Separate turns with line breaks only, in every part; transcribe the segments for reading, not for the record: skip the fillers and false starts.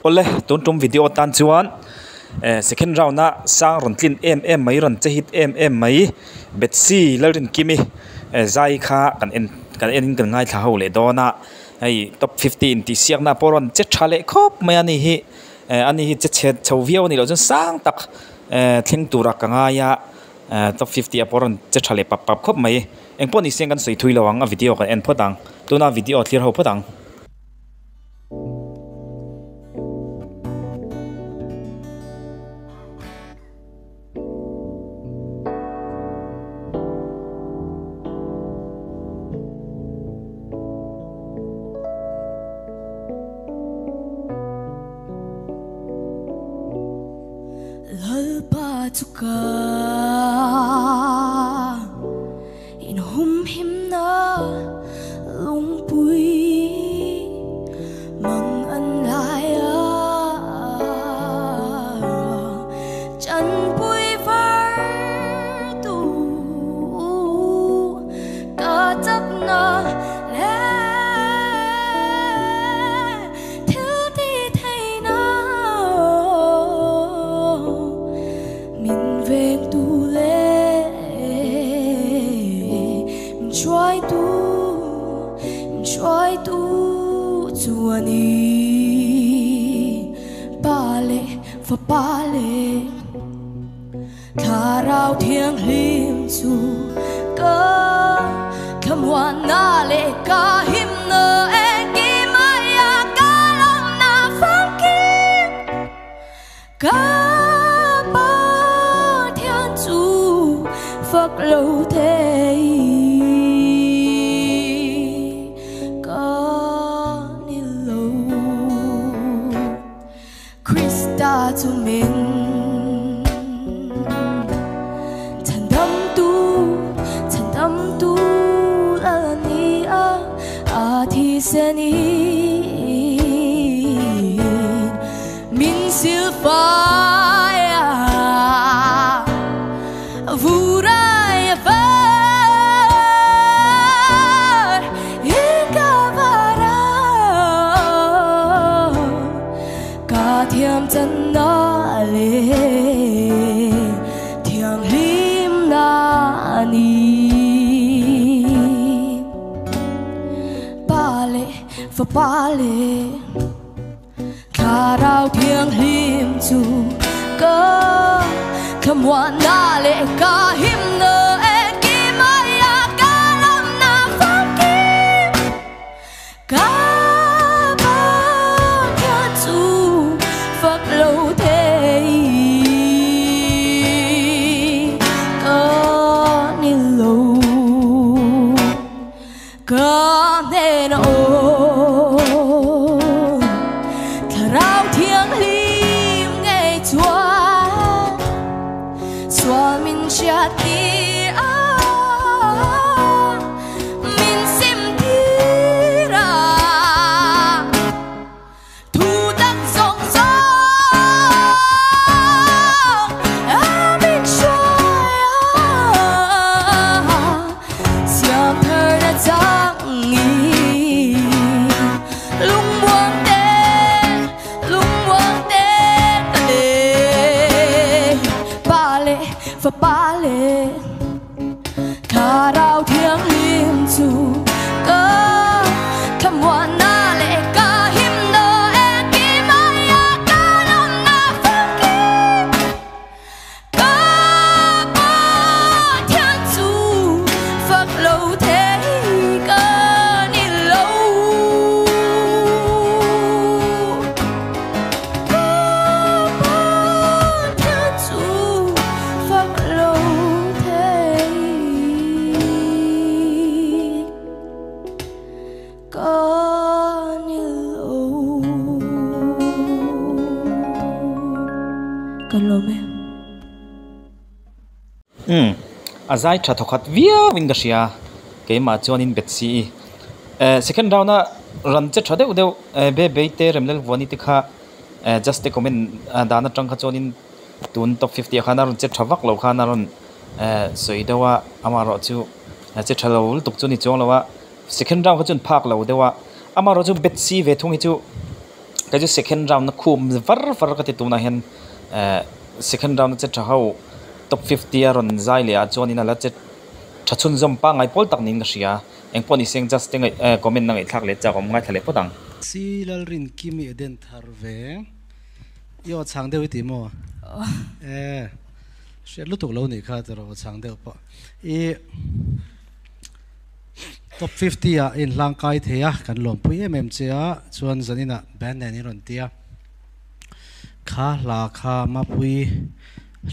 Awle tun tum video atan chuan eh second round a sang rawn tlin em em mai rawn che hit em em mai Bethsy Lalrinkimi eh zai kha kan en kan en in kan ngaithla ho leh dawn a hei top fifty intih siakna pawh rawn che tha leh khawp mai a ni hi eh ani hi che chhe chho viau a nih loh chuan sang tak eh thleng tura ka ngai a eh top fifty ah pawh rawn che tha leh pap pap khawp mai engpawh ni se kan sawi thui lo ang a video kan en phawt ang tuna video thlir ho phawt ang.
Lalpa chu ka inhumhimna lungpui mang an lai a chanpui var tu ka chakna leh thil ti theihna min veng tu leh min hruai tu min hruai tu chu a ni Pa leh Fapa leh Thlarau Thianghlim chu ka thlamuanna leh ka himna engkim aia ka lawmna famkim ka Pathian chu fak lo thei ka ni lo. Krista chu min chhandam tu, chhandam tu lal a ni a, a thisen in min silfai a, vurai a var in ka var a, ka thiam chan na leh thianghlim na a ni. Pa leh Fapa leh Thlarau Thianghlim chu ka thlamuanna leh ka himna engkim aia ka lamna famkim ka Pathian chu fak lo thei ka ni lo. Ka hnen a awm Thlarau Thianghlim ngei chuan sual min hriat tir a, min sim tir a. Thu tak zawng zawng a min hruai a, siam thar na chang i lungmuang te, lungmuang te ka leh Pa leh Fapa leh Thlarau Thianghlim chu ka thlamuanna leh ka himna engkim aia ka lawmna famkim ka Pathian chu fak lo thei ka ni lo. Ka Pathian chu fak lo thei ka ni lo. Kan lawm e.
Umm a zai tha thawkhat viau in ka hria keimah chuanin Bethsy i eh second round a ran che tha deuh deuh eh be bei te Remlel Vuani te kha eh just te comment dan atang kha chuanin tun top fifty ah khan a rawn che tha vak lo khan a rawn eh sawi deuh a amaherawh chu che tha lo lutuk chu a ni chuang lo a second round kha chuan phak lo deuh a amaherawh chu Bethsy ve thung hi chu. Kei chu second round a khum var var ka ti tunah hian ehh second round a che tha ho top fifty a rawn zai leh ah chuanin a la che tha chhunzawm pangngai pawl tak niin ka hria. Engpawh ni seng just te ngaih ehh comment a ngaihthlak leh chak awm ngaithla leh phawt ang.
Si Lalrinkimi Eden thar ve. I aw chhang deuh i ti maw? E hriat lutuk lo nih kha tiraw aw chhang deuh pawh. I top 50 ah i inhlang kai thei a, kan lawmpui em em che a, chuan zaninah band nen i rawn ti a. Kha hla kha Mapui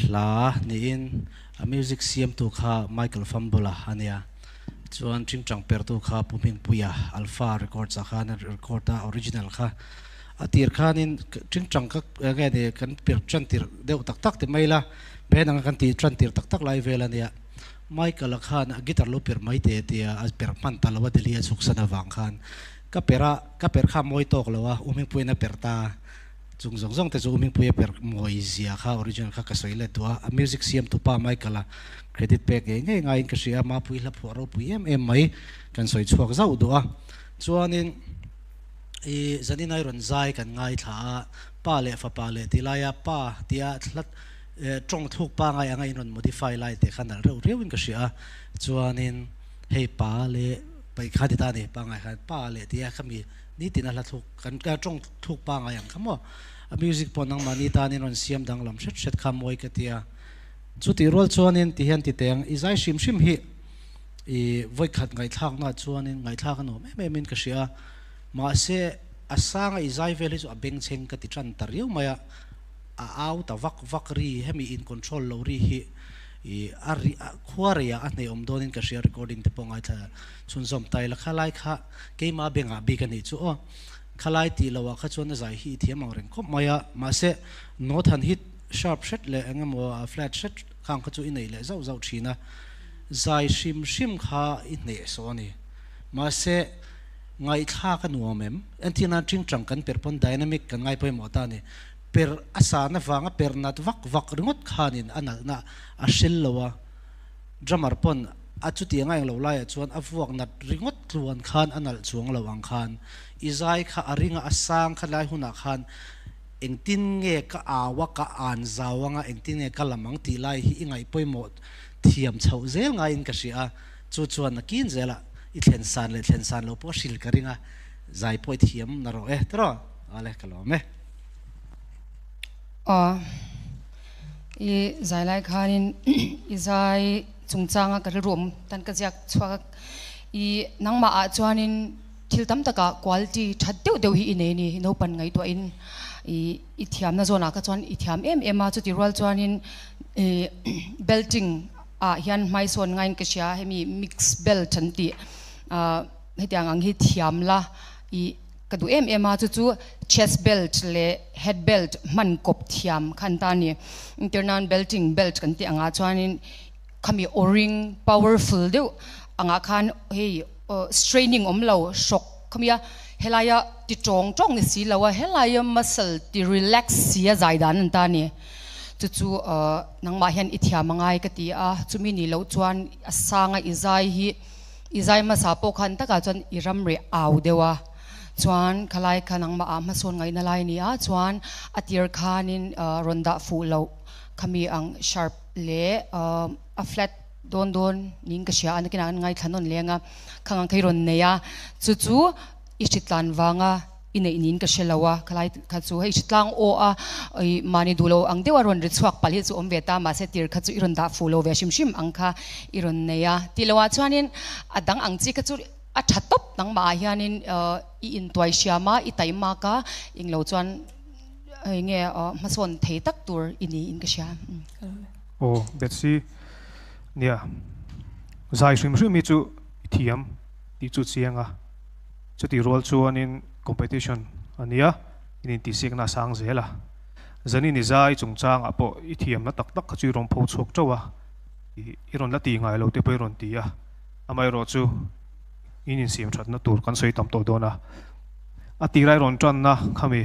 hla niin a music siamtu kha Michael Fambula a nia. Chuan tingtang pertu kha Pu Hmingpuia Alpha Records ah khan a record a, original kha. A tir khanin tingtang ka nge ni kan pir tan tir deuh tak tak ti mai ila, band anga kan tih tan tir tak tak lai vel a nia. Michael-a khan a guitar lo per mai teh tia a per hman ta lo a Delhi a chhuksan avang khan ka per a, ka per kha a mawi tawk lo a, U Hmingpuiin a per ta. Chung zawng zawng te chu U Hmingpui a per mawi zia kha original kha ka sawi let duh a, a music siamtu pa Michael-a credit pek ngei ngei ngaiin ka hria a, Mapui hla phuah ropui em em mai kan sawi chhuak zauh duh a. Chuanin. I zanin ai rawn zai kan ngaithla a, pa leh fapa leh ti laia pa tia hla tawng thluk pangai anga in rawn modify lai te kha nalh reuh riauin ka hria a, chuanin hei pa leh paih kha ti ta a ni, pangai khan pa leh tia khami nitin a hla thluk kan tawng thluk pangai ang kha maw, a music pawh nangmahni tanin rawn siam danglam hret hret kha mawi ka ti a, chutih rual chuanin tihian ti teng i zai hrim hrim hi i vawikhat ngaihthlakna chuanin ngaihthlak a nuam em em in ka hria a. Mahse, a sanga i zai vel hi chu a bengchheng ka ti tan ta riau mai a, a au ta vak vak ri, hemi in control lo ri hi i a ri a khua reiah a hnehawm dawnin ka hria recording te pawh ngaithla chhunzawm ta ila khalai kha keimah bengah bik a nih chu aw khalai tih loh ah kha chuan a zai hi i thiam ang reng khawp mai a, mahse note han hit sharp hret leh eng emaw flat hret khang kha chu i neih leh zauh zauh thin a, zai hrim hrim kha i hnehsawh a ni. Mahse. Ngaihthlak a nuam em? Entir nan tingtang kan per pawn dynamic kan ngai pawimawh ta a ni. Per a san avanga per nat vak vak ringawt khanin a nalhna a hril lo a, drummer pawn a chutiang a englo laiah chuan a vuak nat ringawt tluan khan a nalh chuang lo ang khan i zai kha a ringa a sang kha lai hunah khan engtin nge ka au a ka an zau anga engtin nge ka lam ang tih lai hi i ngaih pawimawh thiam chhoh zel ngaiin ka hria a. Chu chuan a kin zelah i thlen san leh thlen san lo pawh a hril ka ring a, zai pawh i thiam na rawh e tiraw? Ale ka lawm e.
Aw, i zai lai khanin i zai chungchanga ka rilru awm tan ka ziak chhuak a, i nangmah ah chuanin thil tam takah quality that deuh deuh hi i nei a ni, naupan ngaihtuahin i i thiamna zawnah kha chuan i thiam em em a, chuti rual chuanin i belting ah hian hmaisawn ngaiin ka hria hemi mix belt an tih ah hetiang ang hi thiam la ih ka duh em em a chu chu chest belt leh head belt hman kawp thiam kha an ta a ni entirnan belting belt kan tih angah chuanin khami aw ring powerful deuh angah khan hei straining awm lo hrawk khawmia helaia ti tawng tawng ni si lo a helaia muscle ti relax si a zai dan an ta a ni. Chu chu nangmah hian i thiam a ngai ka ti a, chumi nih loh chuan a sanga i zai hi i zai hmasa pawh khan takah chuan i ram reh au deuh a, chuan khalai kha nangmah ah hmasawn ngaihna lai a ni a, chuan a tir khanin rawn dah fuh loh khami ang sharp leh a flat dawn dawn niin ka hria a, nakinah an ngaithla nawn leng a, khang ang kha i rawn nei a, chu chu i hritlan vanga. I neih niin ka hre lo a, khalai kha chu hei hritlang aw a i mahni duh lo ang deuh a rawn ri chhuak palh hi chu awm ve ta mahse tir kha chu i rawn dah fuh lo ve hrim hrim ang kha i rawn nei a tih loh ah chuanin a dang ang chi kha chu a tha tawp nangmah ah hianin i intuai hriam a i taimak a englo chuan eng nge hmasawn thei tak tur i niin ka hria.
Aw Betsy nia zai hrim hrim hi chu i thiam tih chu chiang a. Chutih rual chuanin competition a nia, in intihsiakna a sang zel a. Zanin i zai chungchangah pawh i thiamna tak tak kha chu i rawn pho chhuak teuh a, i rawn la ti ngai lo te pawh i rawn ti a. Amaherawh chu in insiam thatna tur kan sawi tam tawh dawn a. A tira i rawn tanna khami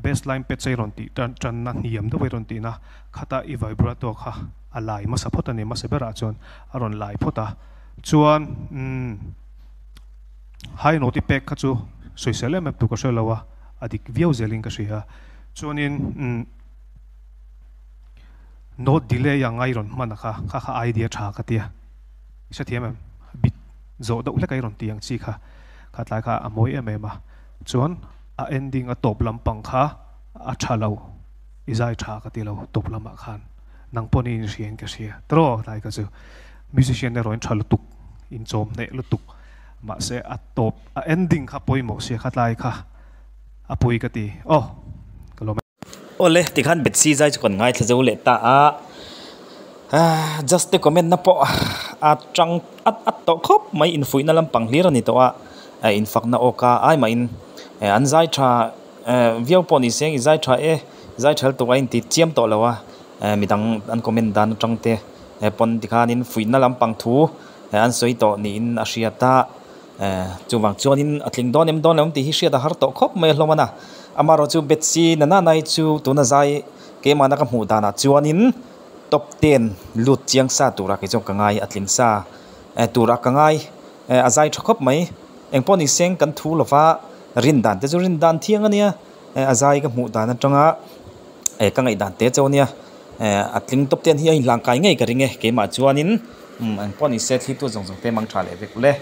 bass line pet a i rawn tih tanna hniam deuh a i rawn tihna khata i vibrato kha a lai hmasa phawt a ni, hmasa berah chuan a rawn lai phawt a. Chuan umm. Hai noti pek kha chu sawisel em em tur ka hre lo a, a dik viau zelin ka hria. Chuanin umm note delay ang a i rawn hman a kha, kha kha idea tha ka tia. I hrethiam em? Bit zawh deuh hlek a i rawn ti ang chi kha, kha tlai kha a mawi em em a. Chuan a ending a tawp lampang kha a tha lo, i zai tha ka ti lo tawp lamah khan. Nang pawh niin i hria in ka hria. Tiraw tlai kha chu musician erawh in tha lutuk, inchawm hneh lutuk. Mahse a tawp a ending kha pawimawh sia kha tlai kha a pawi ka ti. Aw ka lawm e.
Awle tikhan Bethsy zai chu kan ngaithla zo leh ta a, just te comment na pawh a tang at at tawh khawp mai infuihna lampang hlir a ni tawh a, infakna awka ai mahin an zai tha viau pawh ni se i zai tha e zai tha lutuk a inti chiam tawh lo a, midang an comment dan atang te pawn tikhanin fuihna lampang thu an sawi tawh niin a hriat a. Chuvang chuanin a tling dawn em dawn lo tih hi hriat a har tawh khawp mai a hlawm a na. Amaherawhchu Bethsy Nananai chu tuna zai keimahna ka hmuh danah chuanin top ten lut chiang sa turah kei chuan ka ngai a tling sa turah ka ngai a zai tha khawp mai. Engpawh ni seng kan thu lova rin dan te chu rin dan thiang a nia a zai ka hmuh dan atanga ka ngaihdan te chu a nia a tling top ten hi a inhlangkai ngei ka ring e keimah chuanin engpawh ni se thlitu zawng zawng te mang tha leh vek ule.